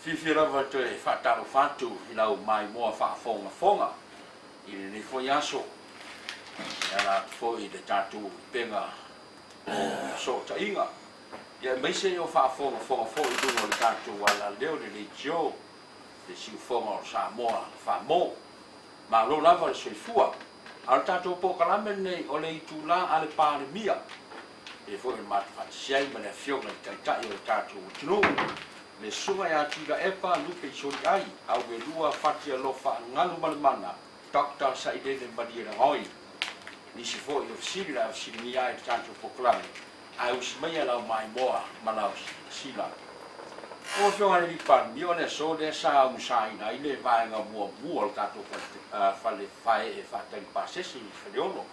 Fiafia lava e toe faatalofa atu i lau maimoa faafogafoga i lenei foi aso, e ala atu foi i le tatou upega o fesootaiga, ia aemaise o faafogafoga foi i luga o le tatou alaleo le leitio, le siufofoga o Samoa Famo. Malo lava le soifua. A o le tatou polokalame lenei o le itula a le Palemia, e foi o le matou faatasi ai ma le Afioga i le Taitai o le tatou atunuu, le Susuga ia Tuilaepa Lupe Soliai, Auelua Fatialofa Galumalemana, Dr. Sailele Malielegaoi. Nisi foi o fesili le a fesiligia ai le tatou polokalame, ae usi maia lau maimoa ma lau silasila. Lau Afioga i le Palemia, o le aso lea sa umusaina ai le vaega muamua o le tatou fale faee faatali pasese i Faleolo,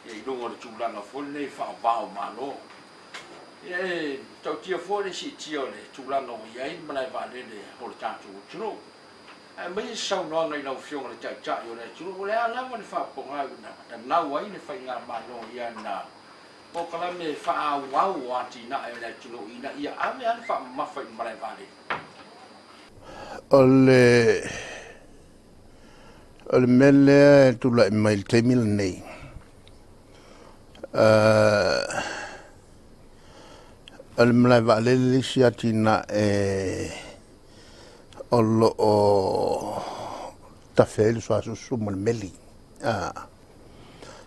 ia i luga o le tulaga foi lenei faavao malo. Ia e tautia foi le siitia o le tulaga ua i ai le malae vaalele o le tatou atunuu. Ae aumai se saunoaga i lau Afioga i le Taitai o le atunuu, o le a lava le faapogai na nanau ai le faigamalo i ana polokalame faaauau o atinae o le atunuu ina ia ave lava le faamamafa i le malae vaalele. O le mea lea e tulai mai i le taimi lenei, o le malae vaalele le isi atinae o lo o tafe ai le suasusu ma le meli.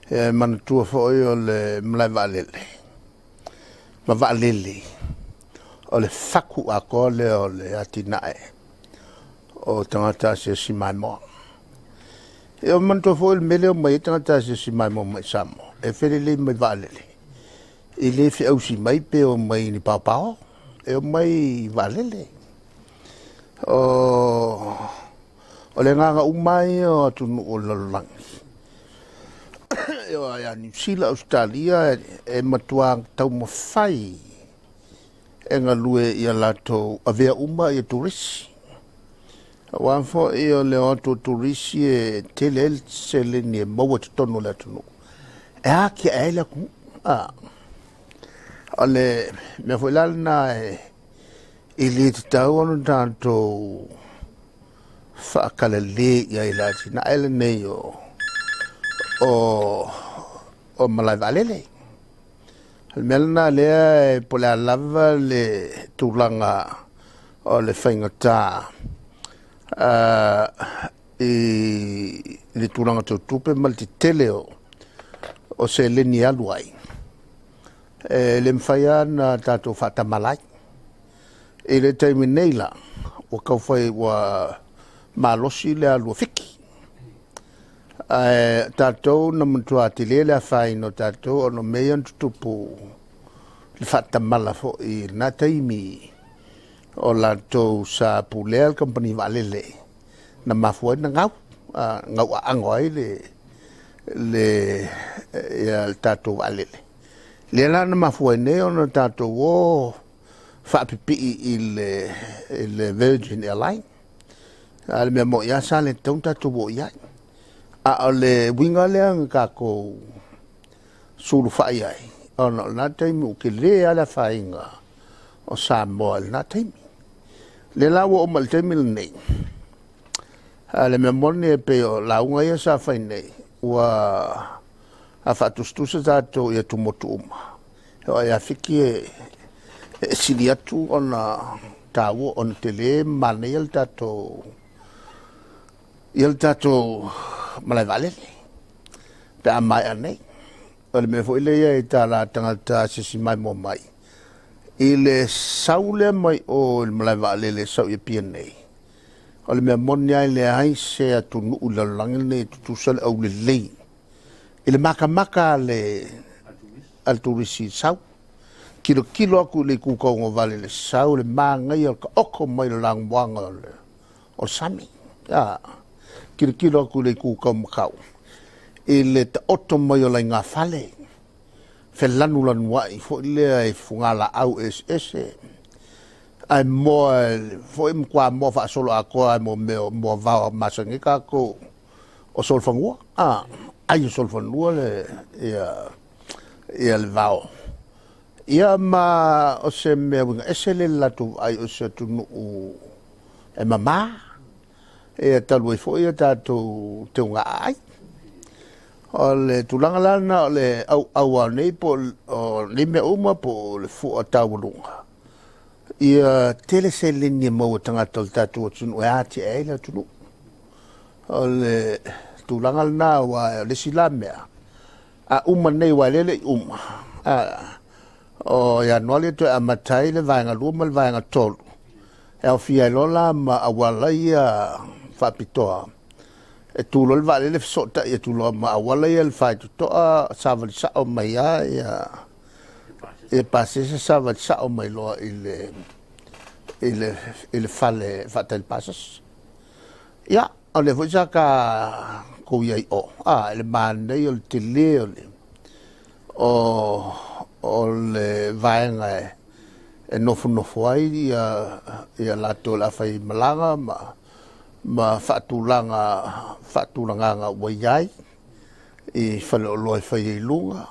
E manatua foi o le malae vaalele ma vaalele, o le fatu atoa lea o le atinae o tagata asiasi maimoa. E manatua foi le mea lea o mai ai tagata asiasi maimoa mai Samoa, e felelei mai vaalele, e le feausi mai pe o mai ni paopao, e o mai vaalele. O le agaga uma ia o atunuu o le lalolagi, e oo ia Niu Sila, Ausetalia, e matua taumafai e galue ia latou avea uma ia turisi. Aua foi o le o atu o turisi e tele ai le seleni e maua i totonu o le atunuu, e atiae ai le atunuu. O le mea foi la lena e le tatau ona tatou faakalale i ai i le atinae lenei o malae vaalele. O le mea lena lea e po o le a lava le tulaga o le faigata i le tulaga tau tupe ma le tetele o seleni e alu ai, e le mafai lava ona tatou faatamala ai. I le taimi nei la, ua taufai ua malosi le alu a Fiti. Ae tatou na matua tele le afaina o tatou ona o mea ia na tutupu i le faatamala foi i lena taimi o latou sa pulea le kamupani vaalele na mafua ai ona gau, gau aano ai le tatou vaalele. Lea la na mafua ai nei ona tatou o faapipii i le Virgin Airline. A o le mea moni lava sa le tatau ona tatou o i ai. A o le uiga lea na tatou sulufai ai, ona o lena taimi ua tele lava le afaina o Samoa i lena taimi. O lea la ua oo mai i le taimi lenei, a o le mea moni e pei o lauga ia sa fai nei, ua a faatusatusa tatou i atumotu uma, e oo ia Fiti e sili atu ona taua, ona tele ma manaia le tatou ia le tatou malae vaalele pe a maea nei. O le mea foi lea e i ai i tala a tagata asiasi maimoa mai, i le sau lea mai o i le malae vaalele e sau i Apia nei, o le mea moni lava e leai se atunuu i le lalolagi lenei e tutusa le aulelei i le matamata a le turisi i le sau. Tilotilo atu i le itu tauagavale i le sau, le manaia o le taoto mai o le lanumoana o le sami. Tilotilo atu i le itu taumatau i le taoto mai o laigafale, felanulanuai foi lea i fugalaau eseese, ae moa foi matua moa faasoloatoa mo mea o moavao masani ai tatou o solofanua, ai o solofanua le vao. Ia ma o se mea uiga ese le latou vaai o se atunuu e mamā, e talu ai foi a tatou teuga aai. O le tulaga la lena o le auau o nei po o nei mea uma po o le fua taualuga, ia tele seleni e maua e tagata o le tatou atunuu e atiae ai le atunuu. O le tulaga lena aua o le isi la mea, a uma nei aua e le i uma, o Ianuari e toe amata ai le vaega 2 ma le vaega 3, e aofia ai loa la ma auala ia faapitoa, e tu loa le vaalele fesootai atu loa ma auala ia le faitotoa savali sao mai lava ia pasese savali sao mai loa i le fale faatali pasese. Ia, o lea foi sa tatou i ai i o, i le manaia o le tele o le vaega e nofonofo ai ia latou o le a faimalaga ma faatulagaga ua i ai i faleoloa e fai ai i luga.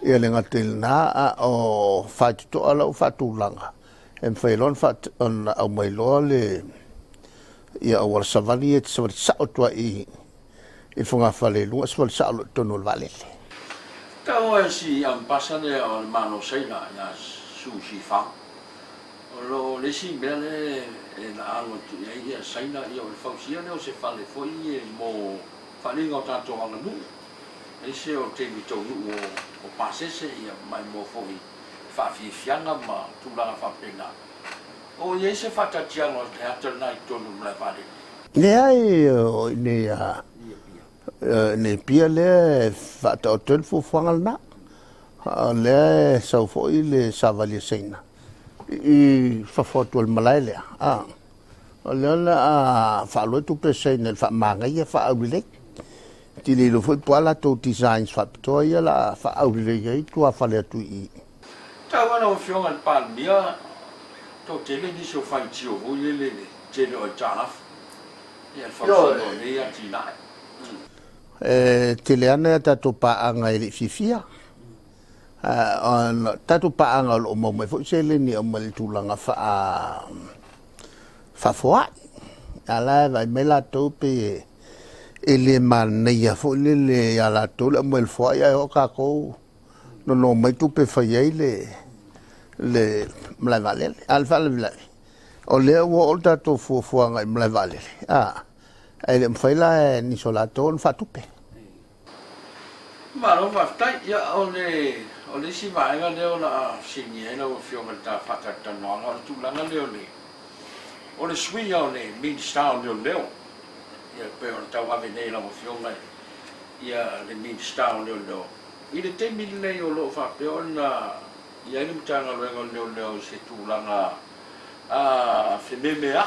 Ia le gata i lena, a o faitotoa la ua faatulaga, e mafai loa ona aumai loa le ia auala savali ia e te savali sao atu ai i le fogafale i luga, savali sao loa i totonu o le vaalele. Tau ai si ambassador o le Malo Saina ia Su Shifang. O lo o le isi mea lea e na alu atu i ai ia Saina, ia o le fausia lea o se fale foi e mo faaaliga o tatou aganuu, aemaise o taimi taunuu o pasese, ia mai mo foi faafiafiaga ma tulaga faapena. O i ai se faataatiaga o le ata lena i totonu o le malae vaalele? Leai, o i inei a i Apia lea e faataoto ai le fuafuaga lena. O lea e sau foi le savali a Saina i fafo atu o le malae lea. O lea o le a faalua tupe a Saina i le faamanaia faaaulelei. Tililo foi po o a latou designs faapitoa ia o le a faaaulelei ai tuafale atu i i. Tau lau Afioga i le Palemia, toatele nisi o faitio foi lele le tele o aitalafu, ia le fausiga o nei atinae. E tele ana ia tatou paaga e le i fiafia. Ona tatou paaga o lo o maua mai foi seleni e aumai i le tulaga faafoai. A la e vaai mai latou pe e le manaia foi lele ia latou le aumai o le foai ae o tatou nono mai tupe e fai ai le malae vaalele. A o le faalavelave, o lea ua oo le tatou fuafuaga i malae vaalele, ae le mafai la e nisi o latou ona faatupe. Malo faafetai. Ia o le isi vaega lea o le a fesiligia ai lau Afioga i le ta faatalatalanoaga, o le tulaga lea o le suiga o le Minisita o Leoleo. Ia pei ona tauave nei lau Afioga ia le Minisita o Leoleo. I le taimi lenei o lo o faapea ona i ai le Matagaluega o Leoleo i se tulaga fememeai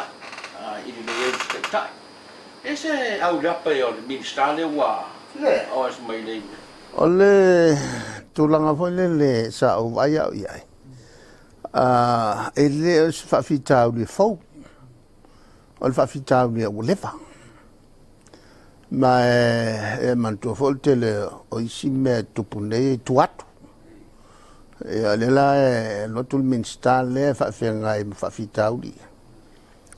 i le leai o se taitai. E se auleapa ia o le Minisita lea ua o ese mai nei. O le tulaga foi lele sa ou vaai au i ai, e le o se faafitauli e fou, o le faafitauli ua leva. Ma e manatua foi le tele o isi mea e tupu nei e tua atu. Ia lea la e alu atu le Minisita lea e faafeagai ma faafitauli.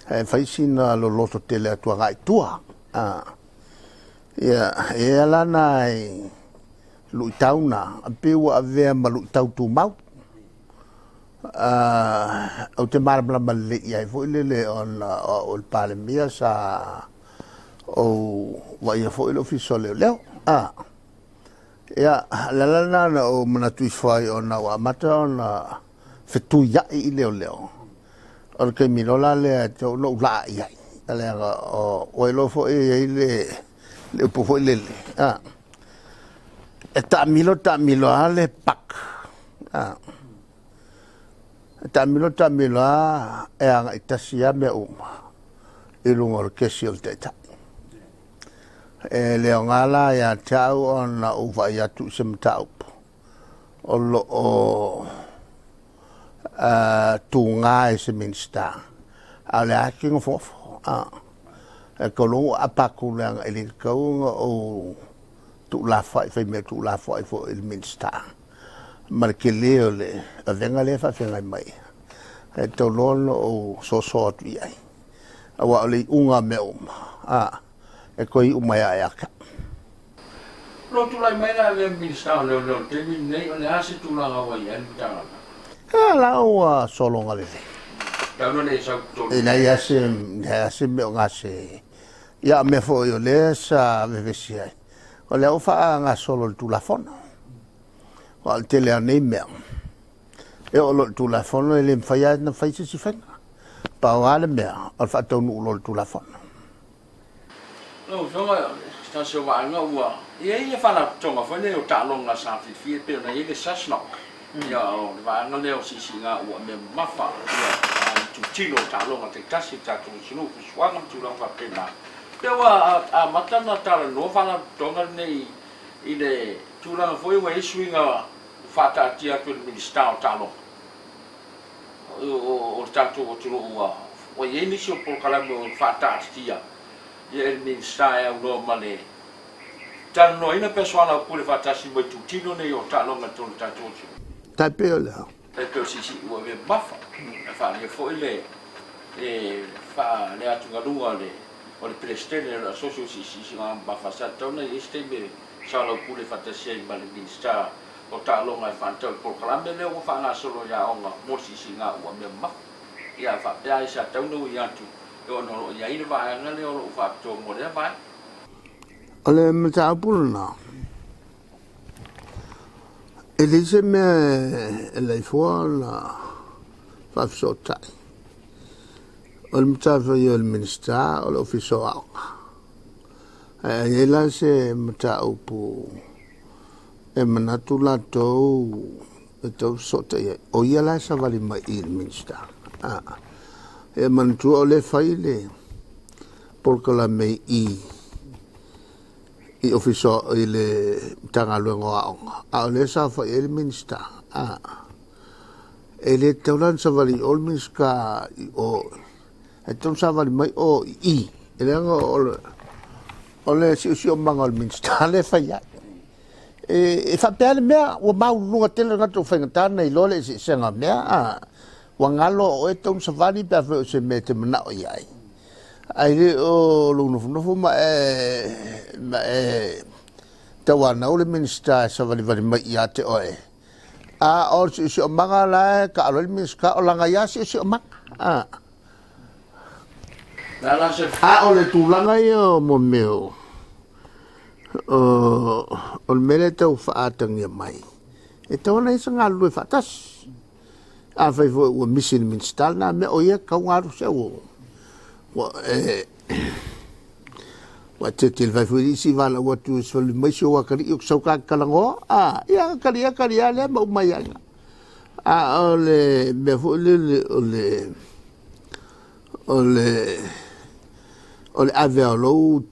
E fai sina loloto tele atu agai i tua. Ia, e ala nai luitau na, pei ua avea ma luitau tumau. Ou te malamalama lelei i ai foi lele ona o le Palemia sa ou vaaia foi le Ofisa o Leoleo. Ia, o le ala lena na ou manatu ifo ai ona ua amata ona fetuiai i leoleo. O le taimi loa la lea e tatau ona ou laa i ai. Leaga o ua iloa foi e i ai le upu foi lele, e taamilo taamilo lava le pak. E taamilo taamilo lava e agai tasi lava mea uma i luga o le kesi o le taitai. E le aoga la ia te au ona ou vaai atu i se mataupu o lo o tuga i se Minisita, a o lea lava e te nofonofo. E tau loa ona ou aapa atu leaga e le tatau ona ou tuulafoai, fai mea tuulafoai foi i le Minisita ma le tele o le avega lea e faafeagai mai. E tau loa ona ou soso atu i ai. Aua o le iuga o mea uma, a, e toe iu mai lava ia te au. O lou tulai mai la avea ma Minisita o Leoleo i le taimi lenei, o le a se tulaga ua i ai le Matagaluega? Ia, la ua sologa lelei. Tau na le sau totonu. E leai lava se, leai lava se mea o gase. Ia, o mea foi o lea sa vevesi ai, o lea ua faagasolo le Tulafono. Aua o le tele lava o nei mea, e oo loa i le Tulafono e le mafai lava ona fai se isi faiga. Pau lava le mea, o le faataunuu loa o le Tulafono. Lau Afioga, o se tasi o vaega ua i ai le faalapotopotoga foi lea o taaloga sa fiafia e pei ona i ai le SASNOC, ia o le vaega lea o siisiiga ua mea mamafa, ia a itutino o taaloga taitasi a le tatou atunuu, fusuaga ma tulaga faapena. Pe ua amata ona talanoa faalapotopotoga lenei i le tulaga foi ua i ai suiga ua faataatia atu e le Minisita o Taaloga o le tatou atunuu ua i ai nisi o polokalame ua faataatitia e le Minisita e aunoa ma le talanoaina pe soalaupule faatasi ma itutino nei o taaloga i totonu o le tatou atunuu. Tai pei o le a? Tai pei o le siisii ua avea mamafa, e faaalia foi le le atugaluga o le Peresetene o le Asosi o Siisiisiga Mamafa sa tatau ona i ai se taimi e soalaupule faatasi ai ma le Minisita o Taaloga e faatatau i le polokalame lea ua faagasolo i aoga mo le siisiiga ua mea mamafa. Ia faapea ai sa tatau ona ui atu ona o lo o i ai le vaega lea o lo o faapitoa mo lea vaega. O le mataupu lena, e leai se mea e laifoa ona faafesootai. O le matafaioi a le Minisita o le Ofisa o Aoga. Ae a i ai la se mataupu e manatu latou e tau fesootai ai, o ia la e savali mai i le Minisita. E manatua o lea e fai le polokalame i i Ofisa i le Matagaluega o Aoga, a o lea e saofai ai le Minisita. E le tatau la ona savali i o le Minisita i o, e tatau ona savali mai o i i, e leaga o le siosiomaga o le Minisita lea e fai ai. E faapea le mea, ua maualuluga tele tagata ua faigata ona iloa le eseesega o mea, a ua galo o oe e tatau ona savali pe afai o se mea e te manao i ai. Ae le o lou nofonofo ma e tauanau le Minisita e savalivali mai ia te oe. A o le siosiomaga la e taalo ai le Minisita, o lana ia siosiomaga. A. A o le tulaga ia o mo mea o o le mea lea e tau faaatagia mai, e tatau ona i ai se galulue faatasi. Afai foi ua misi i le Minisita lena mea, o ia e tatau ona alu se ua e ua tete le fai foi isi valaau atu e soli mai si ou atalii ou te sau ta te talanoa, a, ia tali lava tali lava lea ma uma ai lava i ina. A o le mea foi lele o le o le o le ave o lou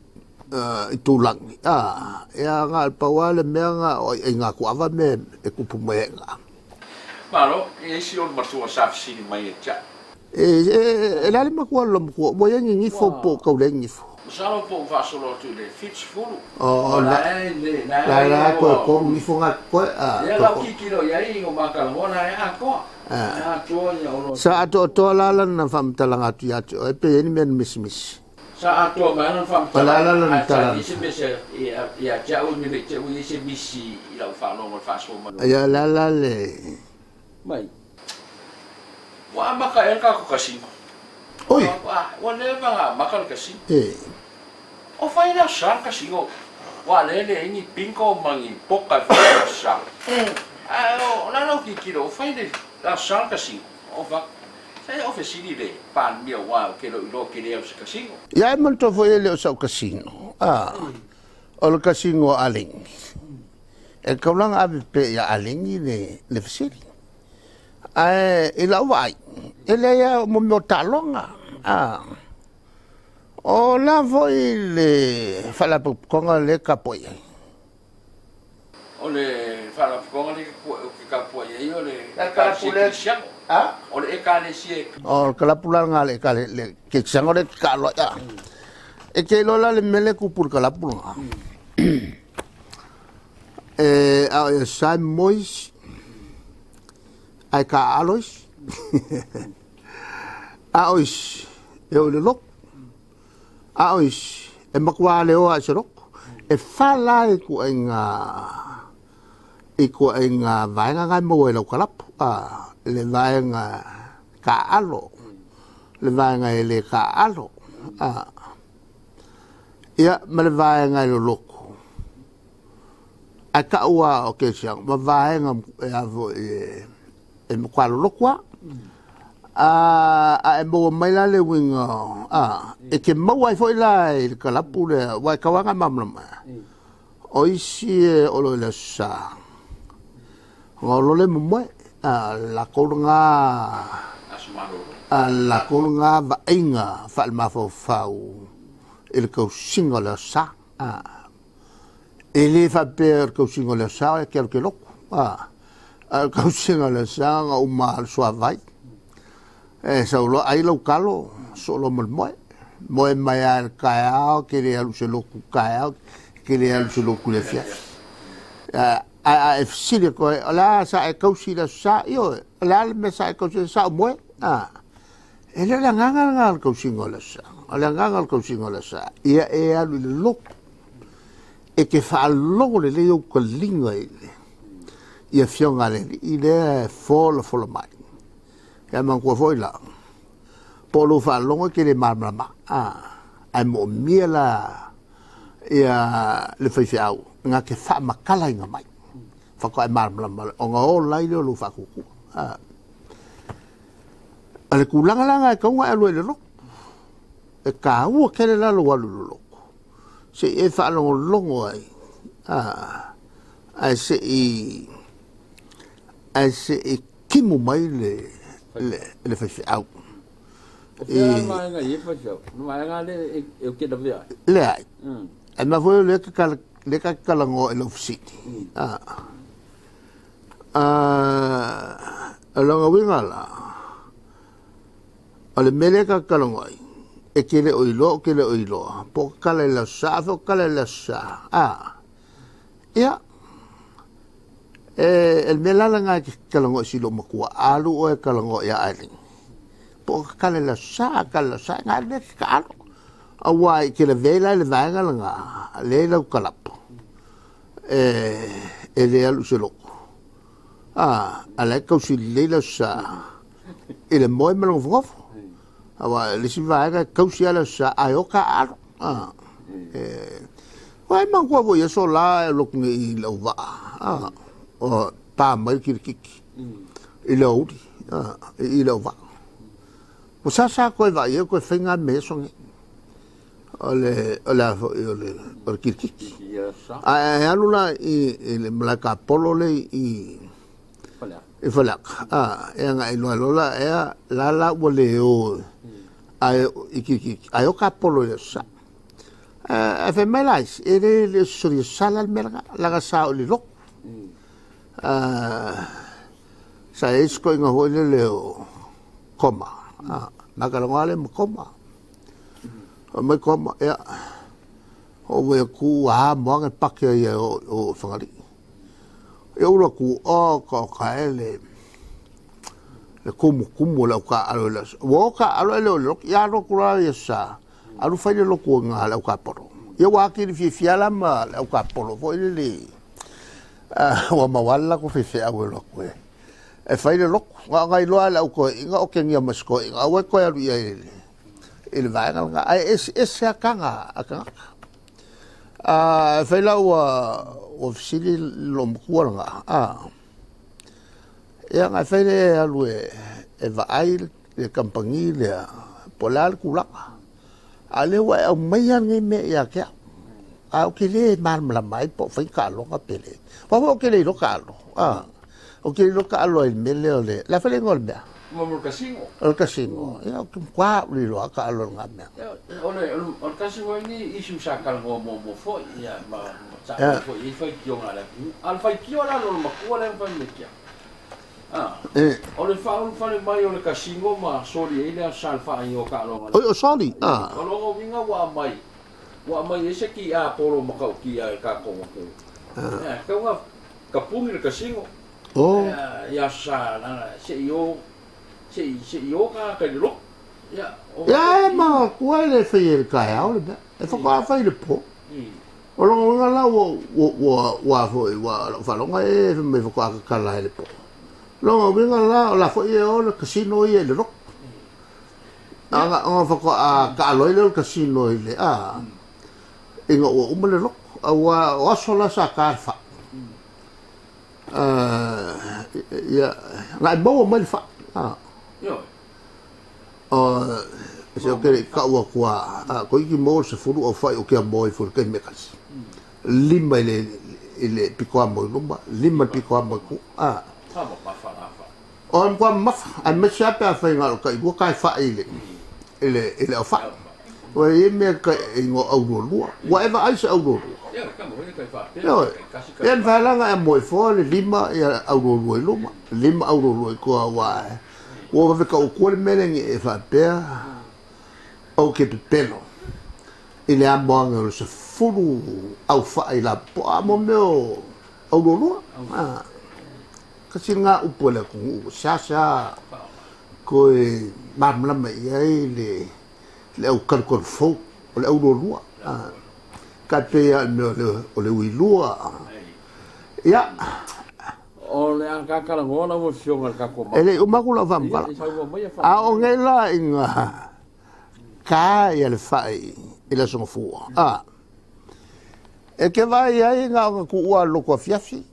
itulagi, a, ia na o le pau lava le mea na o aiaiga atu mea e tupu mai ai i ina. Malo, e i ai si ou matua sa fesili mai ia te au. E le a le matua o le matua, ua i ai ni nifo po o tau leai ni nifo? Masalo po ua faasolo atu i le 70. O la e la la toe tolu nifo na totoe. Ia la u tilotilo i ai o ma talanoa la e atoa. Atoa ia o. Sa atoatoa la lana faamatalaga atu ia te oe pe i ai ni mea na misimisi? Sa atoa mai lana faamatalaga, ae sa i ai se mea sa ia te au ina ne i te i ua i ai se misi i lau faalogo i le faasoa mai. Ia o le a la le. Mai. Ua amata ea le tatou kasino? Oi! Ua leva ona amata le kasino. E. O fai le aso sa le kasino, aua o lea e leai ni bingo ma ni poka e fai i le aso sa. Ae o le a lau tilotilo, o fai le aso sa le kasino? O fai. Se o fesili le Palemia aua ou te le o iloa tele au i se kasino. Ia e manatua foi e le o sau kasino, a, o le kasino a Alegi. E tatau la ona ave pea ia Alegi le fesili. Ae i lau vaai, e leai lava mo mea o taaloga. A, o le a foi le faalapotopotoga lea e tapuai ai? O le faalapotopotoga lea ou te tapuai ai o le Ekalesia Kerisiano. O le Ekalesia. O le kalapu la lena a le Kerisiano lea e te taalo ai. E te iloa la le mea lea e tupu i le kalapu lena. E a o ia sa e moe isi, ae taaalo isi. A o isi, e oo i le lotu. A o isi, e matua le oa i se lotu. E fala i ituaiga ituaiga vaega na e maua i lau kalapu, a, le vaega taaalo, le vaega e le taaalo, a, ia, ma le vaega e lolotu. Ae tau lava o kerisiano ma vaega e a foi e matua lolotu lava. A e maua mai la le uiga, a, e te maua ai foi la i le kalapu lea, aua e tatau lava ona e malamalama. O isi e oo loa i le Aso Sa, ona o loa lea momoe. A, o le latou lena, a le latou lena vaaiga faale-mafaufau i le tausiga o le Aso Sa. A, e le faapea o le tausiga o le Aso Sa e te alu e te lotu. A, a o le tausiga o le Aso Sa na uma le suavai. E sau loa ai lau talo, soo loa ma le moe. Moe mai lava i le taeao, te le alu i se lotu taeao, te le alu i se lotu i le afiafi. Ae a e fesili atu ai, o le a sa e tausi i le Aso Sa? Ioe, o le a le mea sa e tausi ai? Sa ou moe. A, e le o le agaga lena o le tausiga o le Aso Sa. O le agaga o le tausiga o le Aso Sa, ia e alu i le lotu. E te faalogo lelei ou taliga i le i afioga a le Alii lea e folafola mai. Ia manatua foi la, po o lou faalogo e te le malamalama, a, ae moomia la ia le faifeau na te faamatalaina mai, faatoa e malamalama ona ola ai lea o lou faatuatua. A, o le tulaga la lena e tatau ona e alu ai i le lotu. E taua tele la lou alu i le lotu, se i e faalogologo ai, a, ae se i ae se i timu mai le le faifeau. O fea la le vaega i ai faifeau? O le vaega lea e ou te lavea ai. Leai. Ae mea foi o lea lea ta te talanoa i lau fesili. A, o lona uiga la, o le mea lea ta te talanoa ai, e te le o iloa ou te le o iloa, po o tatala i le Aso Sa, afai o tatala i le Aso Sa, a, ia, E, e le mea la lena e te talanoa i si loomatua, alu oe e talanoa ia Eileen. Po o tatala i le Aso Sa, a tatala i le Aso Sa, na le te taalo. Aua i te lavea ai la i le vaega lena, lea i lau kalapu, e, e le alu i se lotu. A, a la e tausi lelei le Aso Sa i le moe ma le nofonofo. Aua le isi vaega e tausi lava le Aso Sa, ae o taaalo. A, e, Ua e manatua foi i aso la e alu atu nei i lau vaa, a, o pa mai le kilikiki i le aoauli, a, i lau vaa. Ua sāsā toe vaai ai toe fai ngā mea i aso nei. O le, o le a foi, o le, o le kilikiki. Ae e alu la i, i le malae tapolo le i, i Faleata, a, e agai loa loa la ea, la la ua le o ae i kilikiki, ae o tapolo i le Aso Sa. Ae fai mai la isi, e le le solia sala le mea lena, leaga sa oo i le lotu. Sa i ai si toeaina foi lele o Koma, ma talanoa lea ma Koma. Fai mai Koma, ia, ou vaai atu ua amo ane pake ia e oo i Fagalii. Ia ou alu atu, oka oka e le le tumutumu o le au taaalo i le aso. Ua o taaalo ae le o i le lotu. Ia alu atu la i Aso Sa, alu fai le lotu i ina le au tapolo. Ia ua atili fiafia la ma le au tapolo foi lele, ua maua lava le latou faifeau e alu atu e fai le lotu. Na ona iloa lava e le au toeaiina o otegia ma si toeaina, aua e toe alu i ai i le vaega lena. Ae eseese lava taga a tagata. E fai la ua fesili lou matua lena, ia na e fai lea e alu e vaai le kamupani lea po o le a le tulaga. A o lea ua e aumaia lenei mea ia te au, ae ou te le malamalama ai po o fai taaloga pe leai. Aua foi ou te le iloa taalo, a, ou te le iloa taalo ai i le mea lea o le, o le a foi le igoa o le mea? O le casino. O le casino. Ia, ou te matua ou le iloa taalo i lena mea. O le tasi foi lenei issue sa talanoa muamua foi, ia, ma sa aumai foi i ai faitioga a le atunuu. A o le faitio la a lona matua lea na fai mai ia te au, O le faaulufale mai o le casino ma soli ai le Aso Sa i le faaigoa taaloga. Oi, o soli? Ah. O lona uiga ua aumai, ua aumai ai se tiapolo matautia i le tatou atunuu. E tatau ona tapuni le casino i Aso Sa leaga se i o, se i o tagata i le lotu. Ia e manatua e le faia i le taeao le mea, e faatoa fai i le po. O lona uiga la ua ua ua foi ua lau faaloga e fai mai faatoa tatala i le po. Lona uiga la o la foi e o le casino ia i le lotu. Ona ona faatoa taalo ai lea o le casino i le a ina ua uma le lotu. Aua o aso la sa ta le fai. Ia na e maua mai le fai. Se ou te le i tau atu a toeitiiti maua le 10 au fai ou te amo ifo i le taimi e tasi. 5 i le i le pito amo i luma, 5 i le pito amo i tua. A. O le matua mamafa, aemaise lava pe afai na o le tailua tae fai i le i le i le aufai. Ua i ai mea e igoa aulualua. Ua e vaai i se aulualua? Ioe. Ia mafai la ona e amo ifo le 5 ia aulualua i luma, 5 aulualua i tua aua ua vave tau atua le mea lenei e faapea ou te pepelo i le amo ane o le 10 aufai lapopoa a mo mea o aulualua. Tasi lena upu a le atunuu ua seasea toe malamalama i ai le le au kalukalu fou o le aulualua. Tai pei lava o le mea o le uilua. Ia. O le a ta talanoa lau Afioga i le tatou E le i uma atu lau faamatala. A oo nei la ina ta ia le fai i le Aso Gafua, a, e te vaai ai na ona tuua le loto afiafi,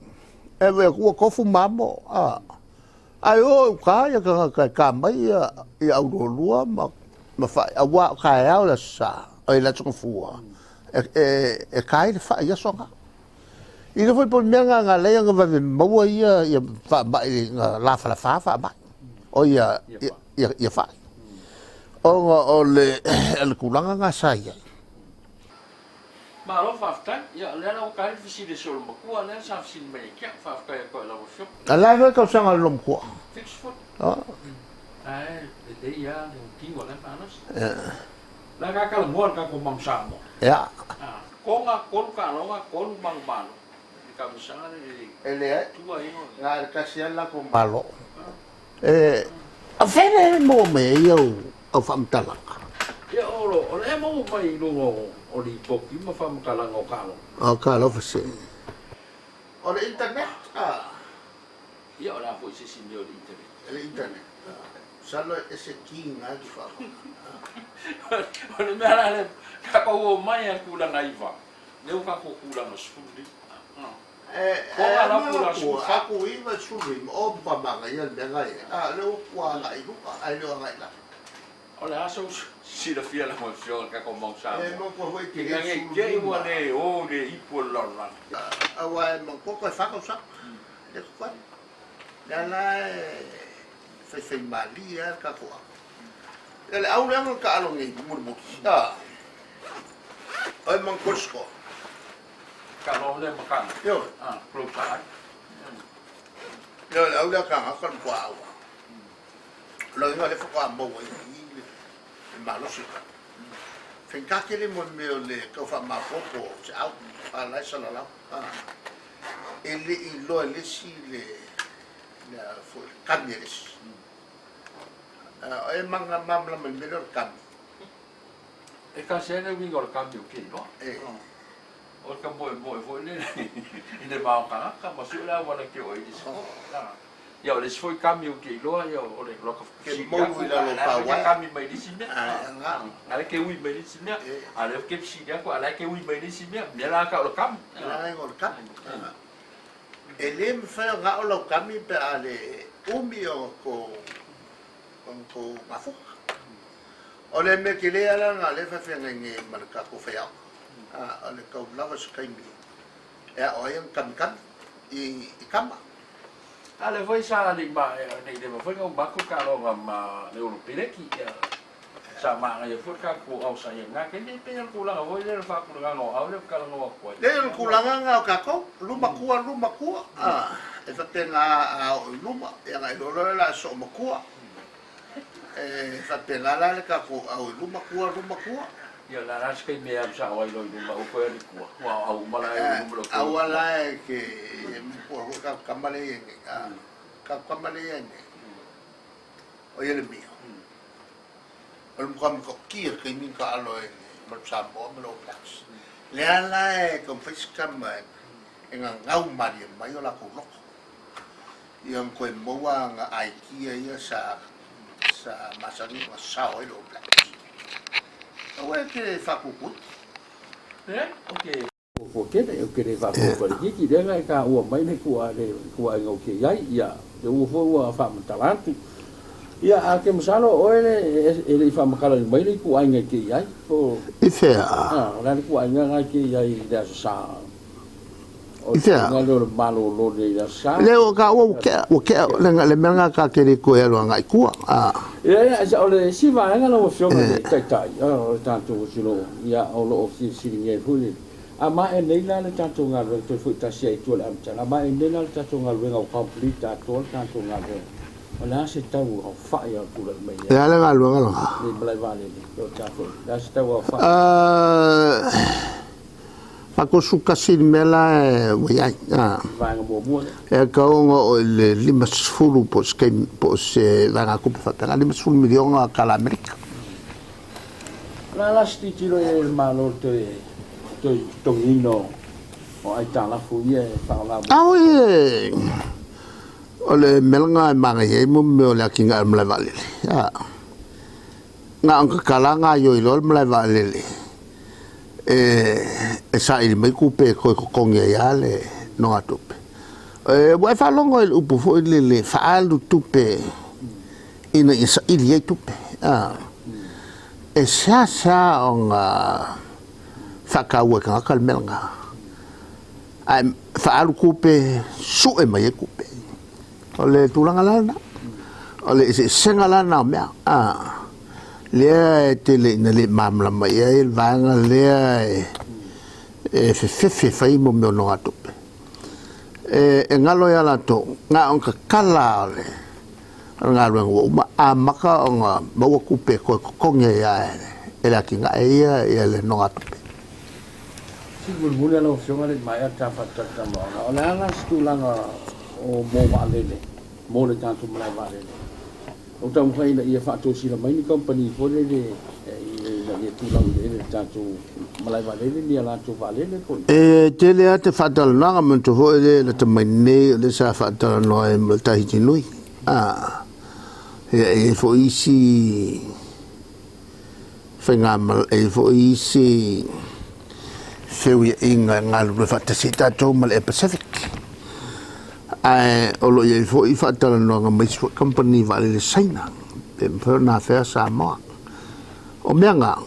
e vaai atu ua tofu ma amo, a, ae o i uta ia tagata e ta mai ia, ia aulualua ma, ma fai, aua o taeao le Aso Sa, oi le Aso Gafua, e, e, e ta ai le fai i aso na. I le foi po o le mea lena na ala ai ona vave maua ia ia faamai na lafalafa faamai o ia ia ia fai ona o le o le tulaga lena sa i ai. Malo faafetai. Ia o lea la ua talia le fesili a si ou matua lea sa fesili mai ia te au. Faafetai atu ai i lau Afioga. A la e fai tausaga o le loomatua. 70. Ae lelei lava le tino o lea malosi. O le a talanoa le tatou Manu Samoa. Ia. Koga, tolu taaloga, tolu manumalo. I le tausaga le E leai, na o le tasi lava le latou malo. E, o fea lea e maua mai ai au, au faamatalaga? Ia, o, o lea e maua mai i luga o, o lipoti ma faamatalaga o taaloga. O, talofa se. O le internet, a. Ia, o le a foi se isi mea o le internet? Le internet, a. Masalo e ese ki na ki whakamana. O le mea la lea, tatou o mai a tulaga iva, lea ua tatou tulaga 15. E, e ma ku, aku iva 15, o whamanga ia le mea ngai, a, le o kua agai i luga, ai le o agai i lalo. O le a sou silafia lau Afioga i le tatou mau Samoa? E mau kua foi te Ina le nei te i ua le o i le ipu o le lalolagi. Aua e mau kua koe wha tausaga, le koe. Lea la e faifaimalie lava le tatou au. Ia le au lea na taalo nei mulimuli, a, o e manatua le score. Taalo lea ma Kana. Ioe. A, close eye. Ioe, le au lea tagata le matua au lava. O lona uiga o lea faatoa maua i i le malosi lena. Faigata tele mo le mea o le tau faamaopoopo o se au, a o la e salalau. E le i iloa e le isi le foi le kami a le isi. E malamalama i le mea lea o le kami. E tasi lava le uiga o le kami ou te iloa. O le tamoemoe foi lele i le va o tagata ma sue le auala e te oo ai i le isi mea. Ia o le isi foi kami ou te iloa ia o le loka Ke moulu i lalo o pauaea. Kami mai le isi mea. A lea ke ui mai le isi mea. A lea ke fesili atu a lea ke ui mai le isi mea. Mea la tau o le kami. Mea la o le kami. E le mafai ona ao lau kami pe a le umi o tou mafuta. O le mea tele lava la lena o lea e faafeagai nei ma le tatou faiaoga, o le tau lava o se taimi e ao ai ona kamikami i kama. A lea foi sa le i maea nei leva foi na uma atu le taaloga ma le Olo Peleki, ia sa manaia foi le tatou ao sa i ai i lena taimi. E pei o le tulaga foi lea o le faatulagaga o ao lea ou te talanoa atu ai. Leai o le tulaga lena o tatou, luma tua luma tua, e faapena a oo i luma, ia ona e iloa loa lea o le a soo matua. E faapena la le tatou au i luma tua luma tua. Ia o le a la se taimi e alu sao ai loa i luma aua toe alu i tua, ua aoao uma la e i luma lou tolu. Aua la e ke matua foi tatou tama lea e i ai nei, a tatou tama lea e i ai nei, o Ieremia. O le matua matautia i le taimi na taalo ai ma le Samoa ma le All Blacks. Lea la e taumafai se tama e gagau malie mai o latou loto. Ia ona toe maua ana aikia ia sa sa masani ona sao ai le All Blacks. Aua e te faatuatuina. Leai, ou te fuafua tele, ou te le faafuafua laitiiti, lea na e taua mai le ituaiga ou te i ai, ia, te ua foi ua faamatala atu. Ia, ae ou te masalo o oe le, e le i faamatalaina mai le ituaiga e te i ai, po o. I fea? A, o le a le ituaiga lena e te i ai i le Aso Sa? O I fea? Le lea o le malolo nei i le Aso Sa. Lea ua taua ua tea, ua tea le mea lena ta te le toe alu agai i tua. A. Ia, ia, o le isi vaega lau Afioga i le Taitai o le tatou atunuu, ia, o lo o filifiligia ai foi le, a maea nei la le tatou galuega, toe foi tasi ai i tua i le amataga, a maea nei la le tatou galuega ua complete atoa le tatou galuega, O le a se tau aofai o tulai mai ai? E a le galuega lena? Nei malae vaalele, o tatou, o le a se tau aofai? 41 i le mea la ua i ai. Vaega muamua lea. E tatau ona oo i le 50 po o se taimi, po o se vaegatupe faapena, 50 miliona tala Amerika. O le a la se tilotilo i ai a le Malo i le toe totogiina o aitalafu ia e faaaoga mo. Aoi e O le mea lena e manaia ai mo mea o le atinae o le malae vaalele. A, na ona tatala gaoioi loa le malae vaalele e, e saili mai tupe e toe totogi ai lava le nogatupe. E, ua e faalogo i le upu foi lele, faaalu tupe ina ia saili ai tupe. A, e seasea ona faataua e tagata le mea lena. Ae faaalu tupe, sue mai ai tupe. O le tulaga la lena. O le eseesega la lena o mea. A, lea e tele ina le malamalama i ai le vaega lea e, e fefefe fai mo mea o nogatupe. E, e galo ia latou, na ona tatala o le, o le galuega ua uma, amata ona maua tupe e toe totogi ai lava e le atinae ia, ia le nogatupe. Sili mulimuli lau Afioga le i maea le ta faatalatalanoaga, o le a la se tulaga o mo vaalele, mo le tatou malae vaalele? O taumafai ina ia faatosina mai ni kamupani foi lele ina ia tulau i le ele le tatou malae vaalele ni a latou vaalele po o ni. E tele lava te faatalanoaga, manatua foi le lata mai nei o lea sa faatalanoa ai ma le Tahiti Nui. A, ia e i ai foi isi Faigamalaga e i ai foi isi feuiaiga e galulue faatasi ai tatou ma le Air Pacific. Ae o lo o i ai foi faatalanoaga ma isi foi kamupani vaalele Saina pe mafai ona afea Samoa. O mea na,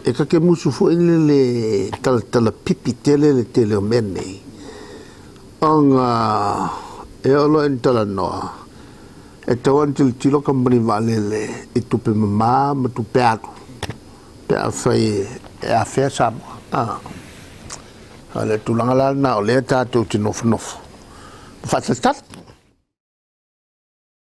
e ta te musu foi lele talatala pipi tele le tele o mea nei, ona e oo loa ina talanoa, E tatau ona tilotilo kamupani vaalele i tupe mama ma tupe alu pe afai e afea Samoa. A o le tulaga la lena o lea tatou te nofonofo ma faatalitali.